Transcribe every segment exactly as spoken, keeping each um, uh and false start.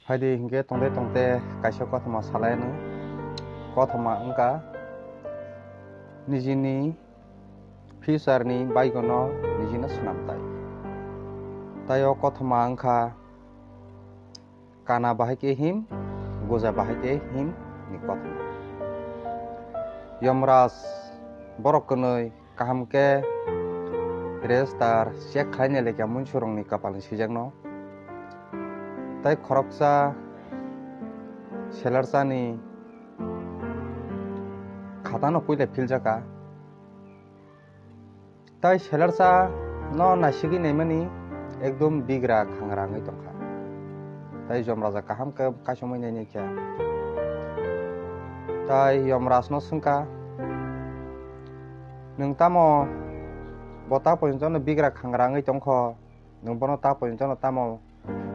Phaidi hinkhe tongte tongte kaisa kothoma salaino. Kothoma wngkha nijini future ni baigono nijino swnamtai. Tai o kothoma wngkha kana bahai khe him, goja bahai khe him ni kothoma. Yomraj borok kwnwi kaham khe register check khlaina lekha munsurokni kapalni swijakno. Tai khoroksa selarsa ni khatano puila philjaka. Tai selarsa no naisigwi naimani ekdom bigra khangra wngwi tongkha. Tai Yomraja kaham khe kaisomwi nainai kha. Tai Yomraj no swngkha, "Nwng tamo bo ta porjonto no bigra khangra wngwi tongkho? Nwng bono ta porjonto no tamo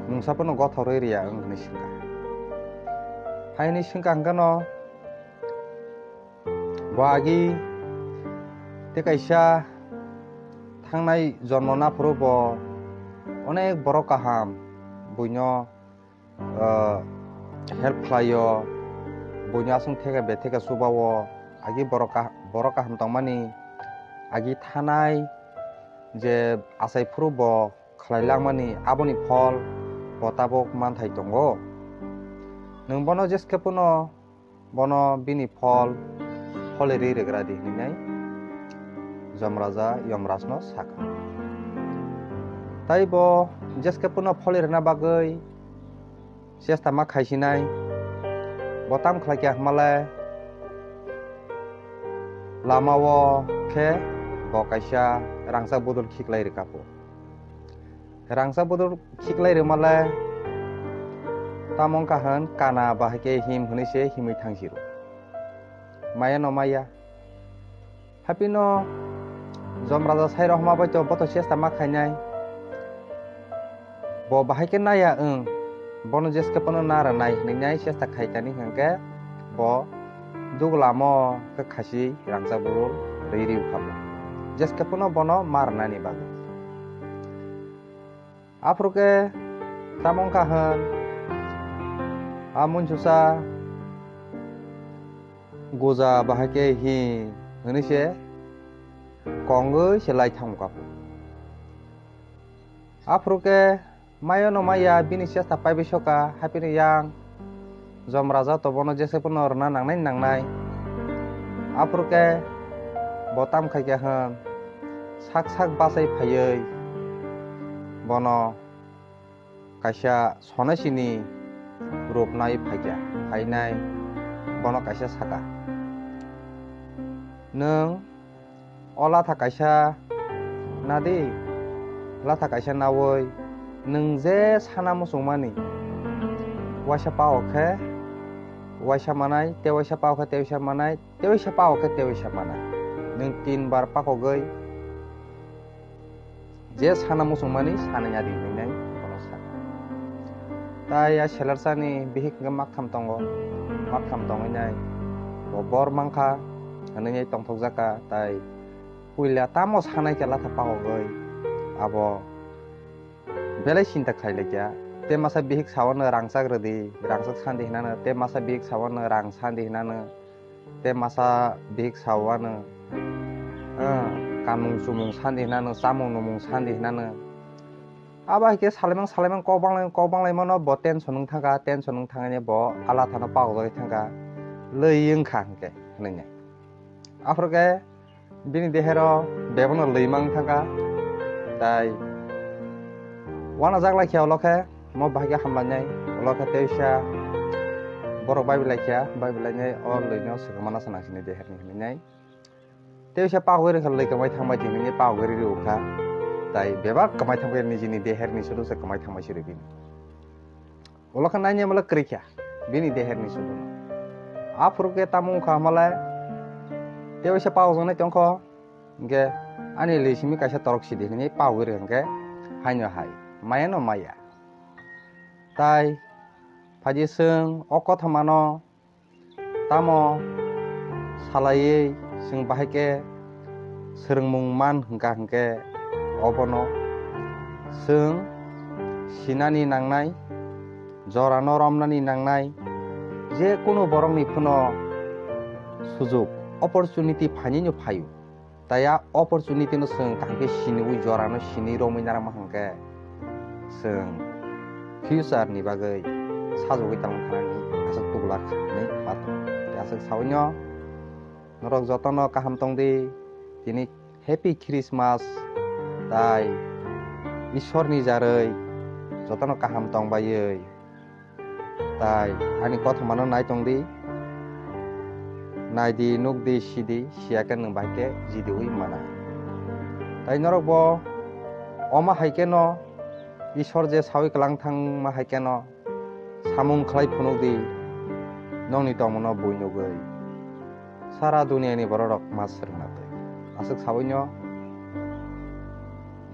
mungsa phano gothorwi riya wng?" hwnwi swngkha. Hai hwnwi swngkha hwnkhe no bo agi tei kaisa thangnai jonmo naphuru bo onek borok kaham buino, ah, help khlaio, buino aswk theke betheke chubao, agi borok kah-, borok kaham tongmani agi thanai je achai phuru bo khlai langmani aboni phol bo tabuk manthai tongo. Nwng bono jeskhe phano bono bini phol pholi rwi rwgra di hwnwi nai Jomraja Yomrajno sakha. Tai bo jeskhe phano pholi rwna bagwi chesta ma khaisinai. Bo tam khlai kha hwnmale lamao khe bo kaisa rangchak bodol khiklai rwkha pho. Rangchak bodol khiklai rwmale tamo wngkha hwn kana bahai khe him hwnwi se himwi thangsi rw. Maya no maya. Haphino Jomraja sai rohma bai to boto chesta ma khainai. Bo bahai khe naya wng, bono jeskhe phano na rwnai hwnwi nai chesta khai tani hwnkhe bo dugulamo khe khasi rangchak bodol rwi rw kha bo. Jeskhe phano bono ma rwnani bagwi. Aphuru khe tamo wngkha hwn, a munsusa goja bahai khe hi hwnwi se kongwi se lai thangkha pho. Aphuru khe mayo no maya bini chesta paibai soka, haphino yang Jomraja to bono jese phano rwna nangnai nangnai. Aphuru khe bo tam khai kha hwn, sak sak bachai phaiwi bono kaisa sonaisini rup nai phaikha, phainai bono kaisa saka, "Nwng o latha kaisa nadi, latha kaisa naui nwng je sana muchungmani, waisa pao khe waisa manai, tei waisa pao khe tei waisa manai, tei waisa pao khe tei waisa manai. Nwng tin bar pakogwi je sana muchungmani sanai ya di," hwnwi nai bono sakha. Tai a selarsa ni bihik hwnkhe maktham tongo, maktham tongwi nai bo bor mankha hwnwi nai tongthokjak kha. Tai puila tamo sanai khe latha pakogwi abo belai chinta khlai laikha. Tei masa bihik sawano rangchak rwdi, rangchak sandi hinano, tei masa bihik sawano rang sandi hinano, tei masa bihik sawano, ah, kanmung chumung sandi hinano, chamung numung sandi hinano. Abo hai khe salaimang salaimang kok banglai kok banglaimano bo tension wng thangkha, tension wng thangwi bo a lathano pakjagwi thangkha, lwi wngkha hwnkhe hwnwi. Aphuru khe bini dehero bebakno lwi mang thangkha. Tai uanajak lai khe ulo khe mo bahai khe hamlainai, ulo khe teisa borok bai belai khe bai belainai o lwino swkang mana sana sini deherni hinwi nai. Teisa pagwi rwkha lwi kwmai thangbai di hinwi pagwi rw kha. Tai bebak kwmai thangbai nijini deherni sudu se kwmai thangbai se rw bini. Ulo khe nainai mala kwrwi kha bini deherni sudu. Aphuru khe tamo wngkha hwnmalai teisa pagwi wngnai tongkho. Hingke ani lwi simi kaisa torok sidi hinwi pagwi rwkha hingke haino hai maya no maya. Tai phaidi chwng o kothomano tamo salaiwi chwng bahai khe swrwngmung man hwnkha hwnkhe obono chwng sinani nangnai. jorano romnani nangnai, je kunu borokni phano sujok, opportunity phainino phaio. Tai a opportunity no chwng kaham khe siniwi jorano sinwi romwi narwkma hwnkhe chwng future ni bagwi sajagwi tongthani aswk tubula khanani ma tongo. Tei aswk sawi no norok jotono kaham tongdi, tini Happy Christmas tai Ishwar ni jarwi jotono kaham tongbaiwi. Tai ani kothomano nai tongdi, naidi, nukdi, sidi, siya khe nwng bai khe jidiwi mana. Tai norok bo omo hai kheno Ishwar je sawi kwlang thangma hai kheno samung khlai phunukdi, nokni tongmano buinugwi sara duniani bororok ma swrwngna twi. Aswk sawi no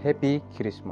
Happy Christmas.